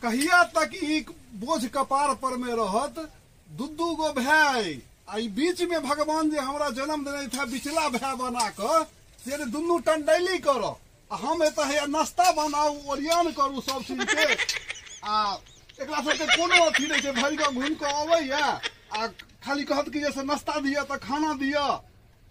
कहिया तक ई बोझ कपार पर में रहत। दू दू गो भाई आ ई बीच में भगवान जे हमरा जन्म देने था बिचला भाई बना के से दुनू टंडैली कर आ हम एतऽ हैया नाश्ता बनाउ ओरियान करू सब चीज के। आ एकरा सबके कोनो अथी नहीं छै, भरि गाँव घुमि कऽ अबैया आ खाली कहत कि जैसे नाश्ता दिअ तऽ खाना दिअ।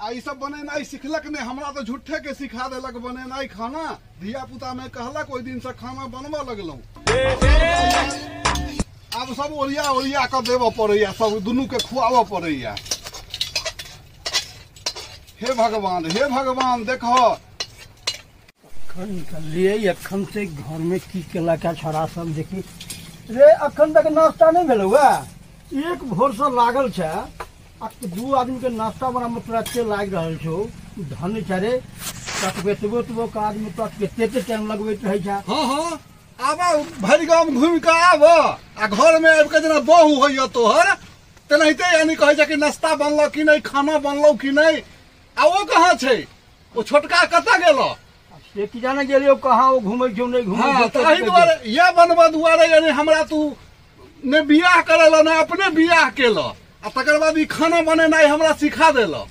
आ ई सब बनेनाइ सिखलक नहि, हमरा तऽ झूठे के सिखा देलक बनेनाइ खाना। धिया पुता में कहलक ओहि दिन से खाना बनबऽ लगलहुँ। आब सब ओरिया ओरिया कऽ देबऽ पड़ैया, सब दुनू के खुआबऽ पड़ैया। हे भगवान, हे भगवान देखो अखन निकललियै अखन से घर में की केलक छोड़ा सब देखी रे। अखन तक नाश्ता नहीं भेलौ है, एक भोर से लागल छै आ दू आदमी के नाश्ता बना में तुरंते लागि रहल छौ। धन छै रे तकबेतबो तबो काज में तो कते टाइम लगबैत रहै छै। हाँ हाँ आब भरि गाम घुमि कऽ आब आ घर में आबि कऽ जेना बहु होइया तोहर तेनाहिते यानी कहै छै कि नाश्ता बनलौ कि नहि, खाना बनलौ कि नहि। आ ओ कहाँ छै, ओ छोटका कतऽ गेल से की जाने गेलियो, कहाँ ओ घुमै छौ नहि घुमै छौ। ताहि दुआरे इएह बनबऽ दुआरे यानी हमरा तू ने बियाह करेलऽ ने अपने बियाह केलऽ आ तकर बाद ई खाना बनेनाइ हमरा सिखा देलऽ।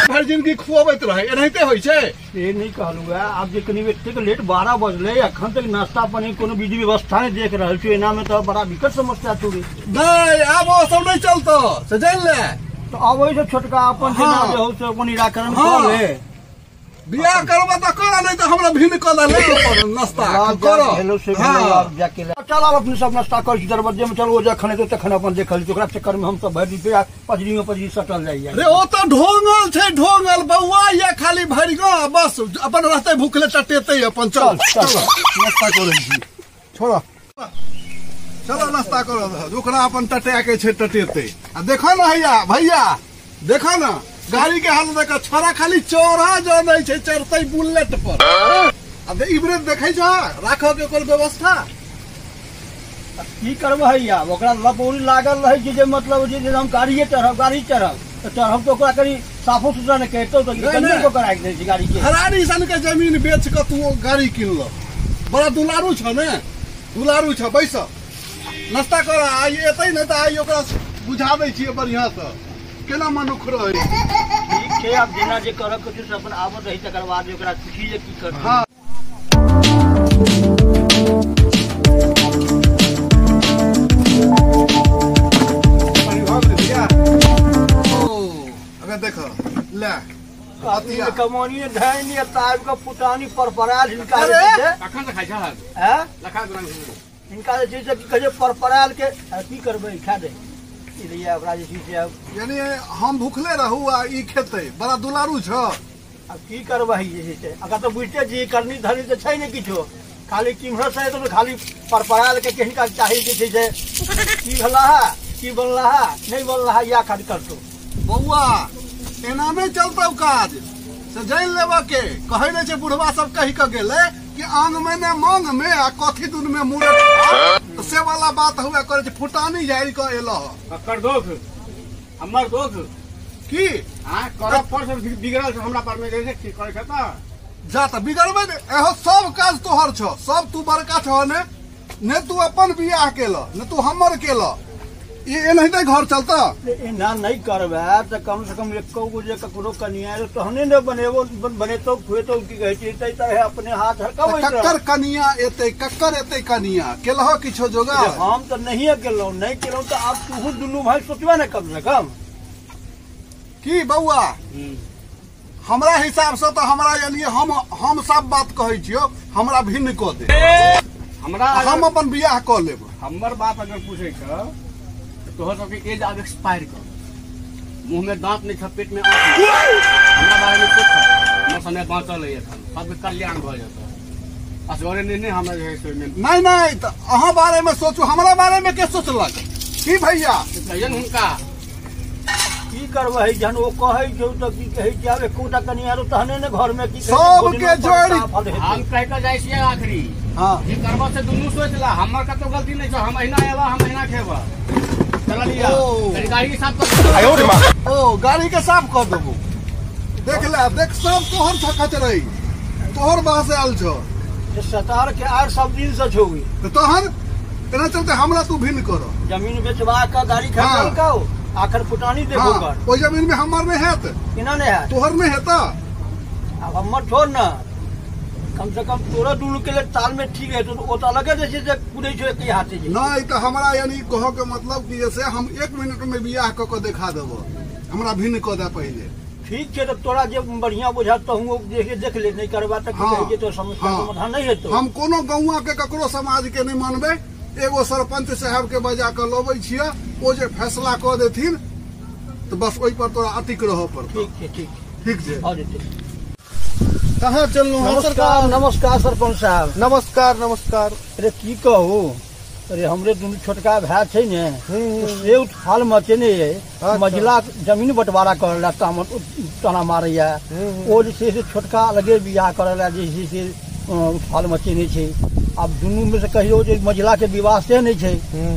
भरि जिंदगी खुअबैत रहै, एनाहिते होइ छै। से नहि कहलहुँ है, आब जे कनि एतेक लेट 12 बजलै अखन तक नाश्ता पानी कोनो विधि व्यवस्था नहि देख रहल छी, एना में तऽ बड़ा विकट समस्या छौ रे। नहि आब ओ सब नहि चलतौ से जानि ले। तऽ अबै छै छोटका अपन जेना जे हौ से अपन निराकरण कऽ ले। बियाह करबऽ तऽ कर, नहि तऽ हमरा भिन्न कऽ दे नाश्ता कर। चल आब अपने सब नाश्ता करै छी दरबज्जे में, चल ओ जखन एतौ तखन अपन देखल जेतौ। ओकरा चक्कर में हम सब भरि दिन पजरी में पजरी सटल जाइया रे। ओ तऽ ढोंगल छै, ढोंगल बौआ या खाली भरि गाँव बस अपन रहतै भूखले टटेतै अपन। चल चल नाश्ता करै छी, छोड़ चलो नाश्ता कर, ओकरा अपन टटा के छै टटेतै। आ देखो ना भैया, भैया देखो ना गाड़ी के हालत देख, छोरा खाली चढ़ा जनै छै, चढ़तै बुलेट पर। आ इमरे देखै छ राखऽ के ओकर व्यवस्था की करबै भैया। ओकरा लपौरी लागल रहै छै जे मतलब जे हम गाड़िए चढ़ब, गाड़ी चढ़ब तऽ चढ़ब तऽ ओकरा कनि साफो सुथरा नहि करितौ तऽ कनि कऽ राखि दै छै गाड़ी के। हरारी सन के जमीन बेच कऽ तू गाड़ी किनलह, बड़ा दुलारू छ ने, दुलारू छ। बैस नाश्ता कर, आइ एतै ने तऽ आइ ओकरा बुझा दै छियै बढ़िआँ सँ केना मनुख रहै। ठीक छै, आब जेना जे करऽ के छै से अपन आबत रही, तकर बाद ओकरा पूछी जे की करतै। हाँ देख ले कमौनी धैनी ताब के पुतानी परपरायल हिनका अखन तऽ खाइ छह हैं हिनका जे छै से की कहै छै परपरायल के की करबै खा दे ओकरा जे छै से यानी हम भूखले रहू आ ई खेतै, बड़ा दुलारू छ। आब की करबै जे छै से अगर तऽ बुझिते छी करनी धरनी तऽ छै नहि किछो, खाली किम्हरो से तऽ खाली परपरायल के हिनका चाही जे छै से की भेला है की बनला है नहीं बनला है या खाली करतौ। बौआ एना नहि चलतौ काज से जानि लेबऽ के। कहै नहि छै बुढ़वा सब कहि कऽ गेलै कि आंग में ने मांग में आ कथी दुन में मुरत, से वाला बात हुआ करे छै। फुटानी झाड़ि कऽ एलह। ककर दोख? हमर दोख की? हाँ करब पर सब बिगड़ल छै हमरा पर में जे की करै छै तऽ जा तऽ बिगड़बै ने। एहो सब काज तोहर छौ, सब तू बड़का छह ने, ने तू अपन बियाह केलह ने तू हमर केलह, ई एनाहिते घर चलतऽ? एना नहि करबै तऽ कम से कम एको गो जे ककरो कनिया तहने ने बनेबो बनेतौ खुएतौ की कहै छै ताहि तरहे अपने हाथ हरकबै। कक्कर कनिया एतै, कक्कर एतै कनिया केलह किछो जोगाड़? हम तऽ नहिए केलहुँ, नहि केलहुँ तऽ आब तूहू दुनू भाइ सोचबे ने कम से कम। की बौआ हमरा हिसाब से तऽ हमरा यानी हम सब बात कहै छियौ, हमरा भिन्न कऽ दे, हमरा हम अपन बियाह कऽ लेब। हमर बात अगर पूछै छऽ तोहर सबके एज आब एक्सपायर कर, मुँह में दांत नहीं छ, पेट में आँख नहीं। हमरा बारे में सोच, हमर समय बाँचल है एखन, सबके कल्याण भऽ जेतौ। असगरे नहि ने हमरा जे है से ओहिमे। नहीं नहीं तऽ अहाँ बारे में सोचू, हमरा बारे में के सोचलक की भैया? कहियन हुनका की करबै जहन ओ कहै छौ तऽ की कहै छै आब एकोटा कनिया तहने ने घर में की सबके जोड़ि हम कहि कऽ जाइ छियै आखिरी। हाँ जे करबऽ से दुनू सोच ला, हमर कतौ गलती नहि छौ, हम अहिना एबा हम अहिना खेबा। चललिया गाड़ी साफ कर। ओ गाड़ी के साफ कऽ देबो। देख ले देख सब तोहर छ कचरई, तोहर बाह से आयल छौ। सतार के आर सब दिन से छौ। तऽ तहन एना चलते हमरा तू भिन्न कर। जमीन बेचवा के गाड़ी खरीदल का आखर फुटानी देबो कर। ओहि जमीन में हमर नहीं हैत। केना नहीं हैत? तोहर नहीं हेता। आब हमर छोड़ ना, कम से कम तोरा दुनू के लिए ताल में ठीक है तो ओ तो अलगे जे छै से कुदै छौ एक हाथे जे। नहीं तो हमरा यानी कह के मतलब कि जैसे हम 1 मिनट में बियाह क के देखा देबो, हमरा भिन्न क दे पहिले। ठीक छै तो तोरा जे बढ़िया बुझात तो हम देख ले, नहीं करबा त की कहै छै तो समस्या समाधान नहीं हेतौ। हम कोनो गौवा के ककरो समाज के नहीं मानबै, एगो सरपंच साहब के बजा के लबै छियै, ओ जे फैसला क देथिन तो बस ओहि पर तोरा अतिक रहऽ पड़तौ। ठीक छै, ठीक ठीक छै। भऽ जेतै। कहाँ चललहुँ? नमस्कार नमस्कार सरपंच साहब। नमस्कार नमस्कार। अरे की कहू, अरे हमरे दुनू छोटका भाय छै ने, से उठाल मचेने अइ, मझिला जमीन बंटवारा करऽ लए ताना मारैया, ओ जे छै से छोटका अलगे बियाह करऽ लए जे छै से उठाल मचेने छै। आब दुनू में से कहियो जे मझिला के विवाह से नहि छै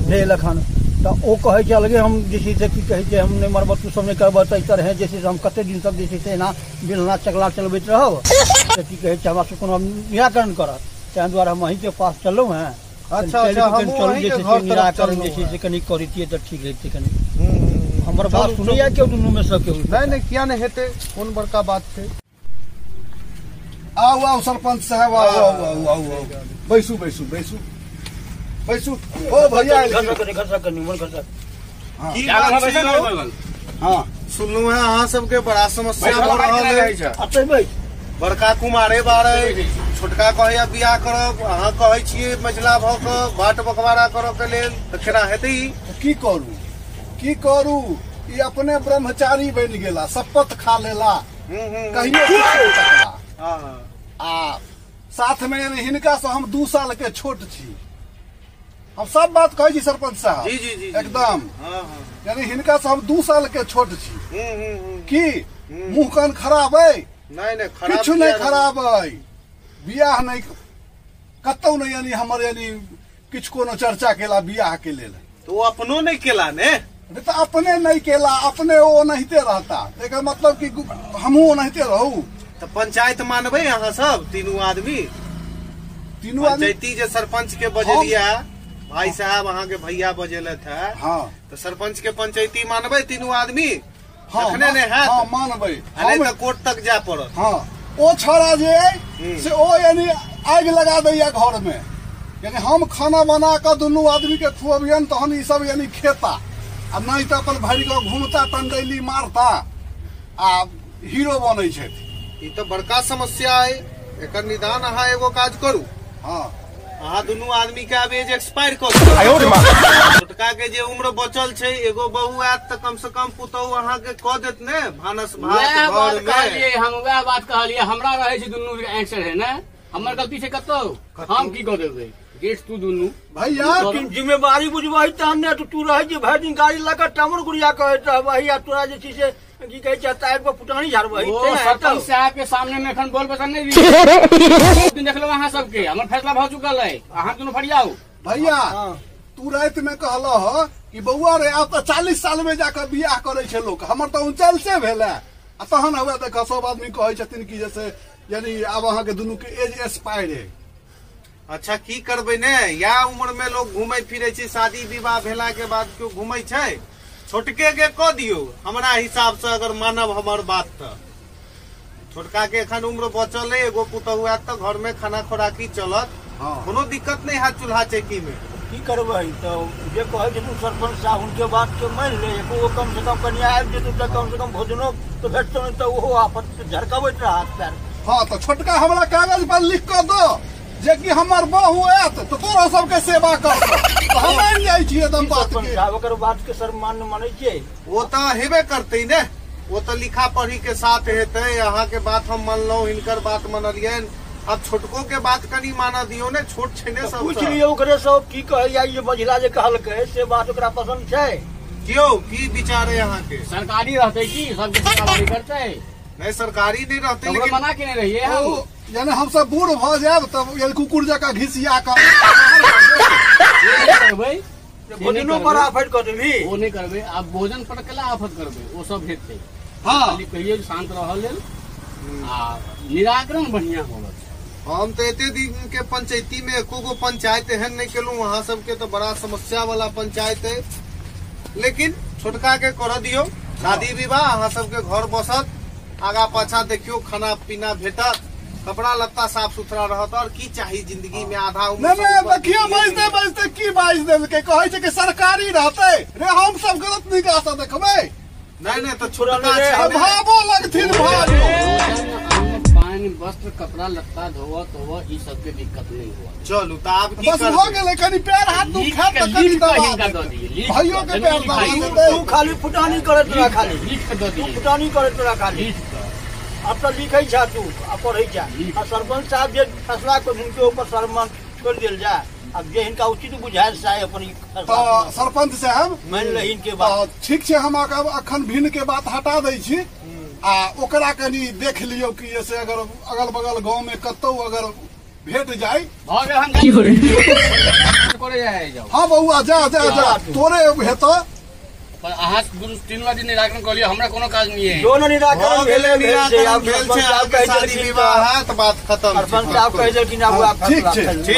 भेल एखन, तऽ ओ कहै छै अलगे हम जे छै से की कहै छै हम नहि मरब तू सब नहि करबह, तऽ एहि तरहे जे छै से हम कते दिन तक जे छै से एना बेलना चकला चलबैत रहब, तऽ की कहै छै हमरा सब कोनो निराकरण करत, ताहि दुआरे हम अहीँके पास चललहुँ हेँ। अच्छा अच्छा, चलू जे छै से निराकरण जे छै से कनि करितियै तऽ ठीक रहितै। कनि हमर बात सुनैया केओ दुनू में से केओ? नहि नहि, किया नहि हेतै, कोन बड़का बात छै। आउ आउ सरपंच साहब, आउ आउ आउ आउ आउ, बैसू बैसू बैसू बैसू। ओ भैया हाँ सुनलहुँ हैं अहाँ सबके बड़ा समस्या भऽ रहल है। बड़का कुमारे बारे, छोटका कहैया बियाह करब, अहाँ कहै छियै मझिला भऽ कऽ बाट बकवारा करऽ के लेल, तऽ केना हेतै? की करू की करू, ई अपने ब्रह्मचारी बनि गेला, शपथ खा लेला कहियो। आ साथ में हिनका से हम 2 साल के छोट छी। हम सब बात कहै छी सरपंच साहब। जी जी जी एकदम। यानी हिनका से हम 2 साल के छोट छी। की मुँह कान खराब है? नहीं नहीं, खराब किछु नहीं खराब है, बियाह नहीं कतौ नहीं, यानी हमर यानी किछु कोनो चर्चा केला बियाह के लेल। तो वो अपनो नहीं केला ने? तो अपने नहीं केला, अपने ओ ओनाहिते रहता, एकर मतलब कि हमहूँ ओनाहिते रहू। तो पंचायत मानबै अहाँ सब तीनू आदमी? तीनू आदमी पंचायती जे सरपंच के बजेलिया भाई साहब, अहाँ के भैया बजेलथि है। हाँ, तो सरपंच के पंचायती मानबै तीनू आदमी? हाँ, तखने ने हैत। हाँ मानबै, नहीं तो कोर्ट तक जाय पड़त। हाँ, ओ छौड़ा जे से ओ यानी आगि लगा दैया घर में, यानी हम खाना बना कऽ दुनू आदमी के खुअबियन तहन ई सब यानी खेता, आ नहीं तऽ अपन भरि कऽ घूमता टंडैली मारता आ हीरो बनै छथि। ई तो बड़का समस्या है, एकर निदान अहाँ एगो काज करू। हाँ, अहाँ दुनू आदमी के आब एज एक्सपायर कऽ दियौ। छोटका के जे उम्र बचल छै, एगो बहू आयत तऽ कम से कम पुतहु अहाँ के कऽ देत ने भानस भात घर में। हम वएह बात कहलियै, हमरा रहै छै दुनू के आँखि चढ़े ने, हमर गलती छै कतौ, हम की कऽ देबै जेठ तू दुनू भैया जिम्मेवारी बुझबही तहन ने। तू रहै छै भरि दिन गाड़ी लऽ कऽ टामर गुड़िया कहैत रहबही, आ तोरा जे छै से की कहै छै ताबि कऽ फुटानी झाड़बही। सरपंच साहब के सामने में एखन बोल बचन नहीं दियौ। दिन देखलहुँ अहाँ सबके, हमर फैसला भऽ चुकल है, अहाँ दुनू फरियाउ। भैया तू राति में कहलह कि बौआ रे आब तऽ 40 साल में जाकऽ बियाह करै छै लोक, हमर तऽ 39 भेल है, आ तहन हवे देख सब आदमी कहै छथिन कि जैसे यानी आब अहाँ के दुनू के एज एक्सपायर है। अच्छा की करबै ने, या उम्र में लोग घूमै फिरै छै, शादी विवाह भेला के बाद केओ घूमै छै? छोटके के कऽ दियौ हमरा हिसाब से, अगर मानब हमर बात तऽ। छोटका के एखन उम्र बचल है, एगो पुतहु आयत तऽ घर में खाना खोराकी चलत। हाँ। कोनो दिक्कत नहीं हैत चूल्हा चौकी में। की करबै तऽ जे कहै छथिन सरपंच साहब हुनके बात के मानि ले, एको कम से कम कनिया आबि जेतौ तऽ कम से कम भोजनो तऽ भेटतौ, नहि तऽ ओहो आफत झरकबैत रहत पैर। हाँ तऽ छोटका हमरा कागज पर लिख कऽ दो जे कि हमर बहू आयत तऽ तोरा सबके सेवा करतौ, तऽ हम मानि जाइ छियै एकदम बात के। ओकर बात के सर मान्य मानै छियै? वो तऽ हेबे करतै ने, वो तऽ लिखा पढ़ी के साथ हेतै। अहाँ के बात हम मानलहुँ, हिनकर बात मनलियनि, अब छोटको के बात कनी मानऽ दियौ ने, छोट छै ने सब। पूछ लियौ ओकरे सब की कहैया, ये मझिला जे कहलकै से बात ओकरा पसंद छै? क्यों की विचार है अहाँ के? सरकारी रहतै की सबके सरकारी करतै? नहीं सरकारी नहीं रहते, लेकिन मना केने रहियै हम। यानी हम सब बूढ़ भऽ जायब तब यानी कुकुर जकाँ घिसिया कऽ करबै, भोजनो पर आफत कऽ देबही? ओ नहि करबै, आब भोजन पर केला आफत करबै, ओ सब हेतै। हाँ खाली कहियौ शांत रहऽ लेल आ निराकरण बढ़िया होबऽ। हम तो एते दिन के पंचायती में एको गो पंचायत एहन नहीं केलहुँ। अहाँ सबके तो बड़ा समस्या वाला पंचायत है, लेकिन छोटका के कर दियो शादी विवाह, अहाँ सबके घर बसत, आगा पाछा देखियो खाना पीना भेटत, कपड़ा लत्ता साफ सुथरा रहत, और की चाही जिंदगी में आधा उम्र नहीं से नहीं ऊपर देखियो बीतिए बाजते गेलै। बाजते की बाजि देलकै, कहै छै कि सरकारी रहतै रे, हम सब गलत निगाह से देखबै। नहीं नहीं तो छोटका छै ने। भावो लगथिन भावो। भोजन, पानी, वस्त्र, कपड़ा लत्ता धोवा तोवा ई सबके दिक्कत नहीं हुआ। चलू तऽ आब की बस भऽ करबै? गेलै, कनि पैर हाथ लिख दुखात के तऽ कनि लिख के दबा हिनका दऽ देतै। दियै, लिख भाइयो के, के पैर जमीन दबा लिखाइ। देतै। तू खाली फुटानी करैत रह खाली, लिख के दऽ तू दियै, फुटानी करैत रह खाली। लिख के। अब तो लिखै छा तू आ पढ़ै छा। आ सरपंच साहब जे फैसला कर हिनके ऊपर सरमन छोड़ देल जाए, अब जे हिनका उचित बुझायल चाहे अपन ई फैसला तऽ सरपंच साहब मान ले हिनके बात। तऽ ठीक छै, हम अहाँके अखन भिन्न के बात हटा दै छी आ ओकरा कनि देख लियौ कि से अगर अगल बगल गाँव में कतौ अगर भेट जाय। भऽ गेल, हम करे जाय जाउ। हाँ बौआ जा जा जा, तोरे हेतौ। पर अहाँ दुनू तीन दिन निराकरण कऽ लिअ, हमरा कोनो काज नहीं है। दोनो निराकरण भऽ गेलै, भेलै, भेल छै। निराकरण आब भेल सरपंच छै, साहब आब कहै शादी छलखिन विवाह हैत, बात खतम छै। सरपंच साहब कहै छलखिन आब ठीक छै। ठीक। ठीक।